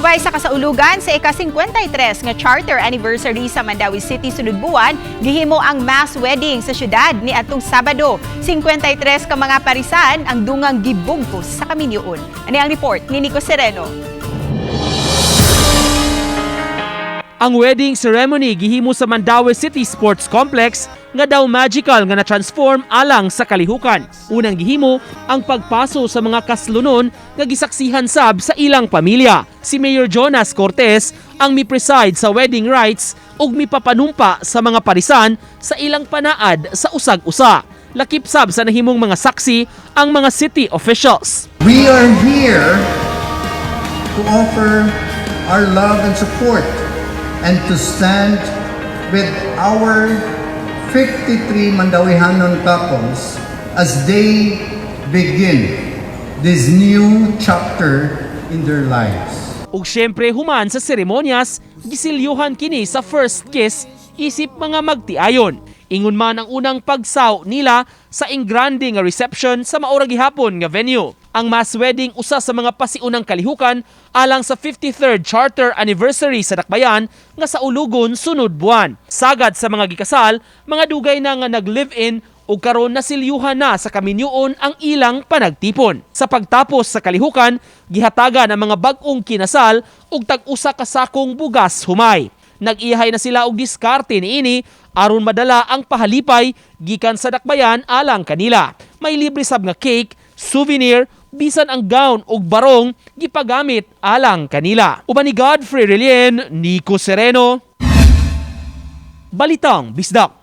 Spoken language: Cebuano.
Subay sa kasaulugan sa ika-53 nga charter anniversary sa Mandaue City sunod buwan, gihimo ang mass wedding sa syudad ni atong Sabado. 53 ka mga parisan ang dungang gibugkos sa kaminyoon. Ani ang report ni Nico Sereno. Ang wedding ceremony gihimo sa Mandaue City Sports Complex nga daw magical nga na-transform alang sa kalihukan. Unang gihimo ang pagpaso sa mga kaslunon nga gisaksihan sab sa ilang pamilya. Si Mayor Jonas Cortez ang mi-preside sa wedding rites ug mipapanumpa sa mga parisan sa ilang panaad sa usag-usa. Lakip sab sa nahimong mga saksi ang mga city officials. We are here to offer our love and support and to stand with our 53 Mandauehanon couples as they begin this new chapter in their lives. Ug syempre, human sa seremonyas, gisilyuhan kini sa first kiss isip mga magtiayon. Ingon man ang unang pagsaw nila sa ingrande nga reception sa maura gihapon nga venue. Ang mass wedding, usa sa mga pasiunang kalihukan alang sa 53rd charter anniversary sa Dakbayan nga saulugon sunod buwan. Sagad sa mga gikasal, mga dugay na nga nag-live-in ug karon nasilyuhan na sa kaminyoon ang ilang panagtipon. Sa pagtapos sa kalihukan, gihatagan ang mga bag-ong kinasal og tag-usa ka sakong bugas humay. Nag-ihay na sila og diskarte niini aron madala ang pahalipay gikan sa Dakbayan alang kanila. May libre sab nga cake, souvenir, bisan ang gown ug barong gipagamit alang kanila. Uban ni Godfrey Relien, Nico Sereno, Balitang Bisdak.